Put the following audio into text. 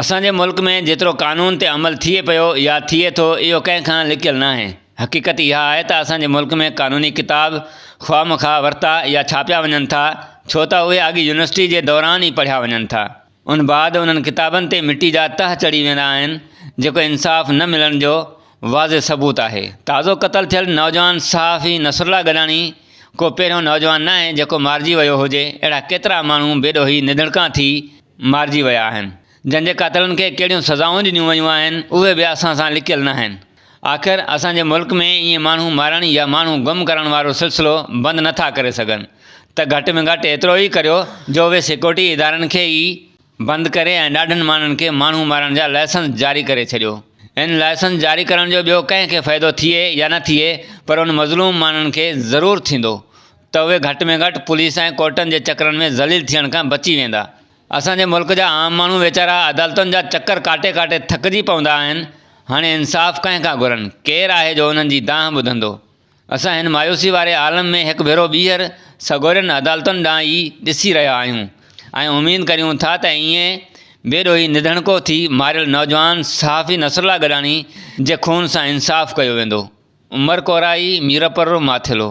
اسان جي ملڪ ۾ جيترو قانون تي عمل ٿئي پيو يا ٿئي ٿو اهو ڪنهن کان لڪيل ناهي. حقيقت اها آهي ته اسان جي ملڪ ۾ قانوني ڪتاب خواهه مخواهه ورتا يا ڇاپيا وڃن ٿا ڇو ته اهي اڳ يونيورسٽي جي دوران ئي پڙهيا وڃن ٿا. ان بعد انهن ڪتابن تي مٽي جا تهه چڙهي ويندا آهن جيڪو انصاف نه ملڻ جو واضح ثبوت آهي. تازو قتل ٿيل نوجوان صحافي نصرالله گڏاڻي ڪو پهريون نوجوان ناهي جيڪو مارجي ويو هجي اهڙا ڪيترا ماڻهو بيڏوهي نڌڻڪا ٿي مارجي ويا آهن، جن جي قاتلن کي ڪهڙيون سزائون ڏنيون ويون آهن، اهي به اسان سان لڪيل ناهن. آخر اسان جي ملڪ ۾ ائين ماڻهو مارڻ يا ماڻهو گم ڪرڻ وارو سلسلو بند نه ٿا ڪري سگهن ته گهٽ ۾ گهٽ ايترو ئي ڪريو جو اهي سيڪيورٽي ادارن کي ئي بند ڪري ۽ ڏاڍن ماڻهن کي ماڻهو مارڻ جا لائسنس جاري ڪري ڇڏيو. ان لائسنس جاري ڪرڻ جو ٻيو ڪنهن کي فائدو ٿئي يا نه ٿئي پر ان مظلوم ماڻهن کي ضرور ٿيندو ته اهي گهٽ ۾ گهٽ پوليس ۽ ڪورٽن جي چڪرن ۾ ذليل ٿيڻ کان بچي ويندا. اسان جي ملڪ جا عام ماڻهو ويچارا عدالتن جا چڪر ڪاٽي ڪاٽي ٿڪجي پوندا آهن، هاڻي انصاف ڪنهن کان گهرن، ڪير آهي جو انهن جي دانهن ٻڌندو؟ اسان هن مايوسي واري عالم ۾ هڪ ڀيرو ٻيهر سڳورين عدالتن ڏانهن ئي ڏسي رهيا آهيون ۽ اميد ڪريون ٿا ته ائين بي ڏوهي نڌڻڪو ٿي ماريل نوجوان صحافي نصرالله گڏاڻي جي خون سان انصاف ڪيو ويندو. عمر ڪورائي، ميرپور ماٿيلو.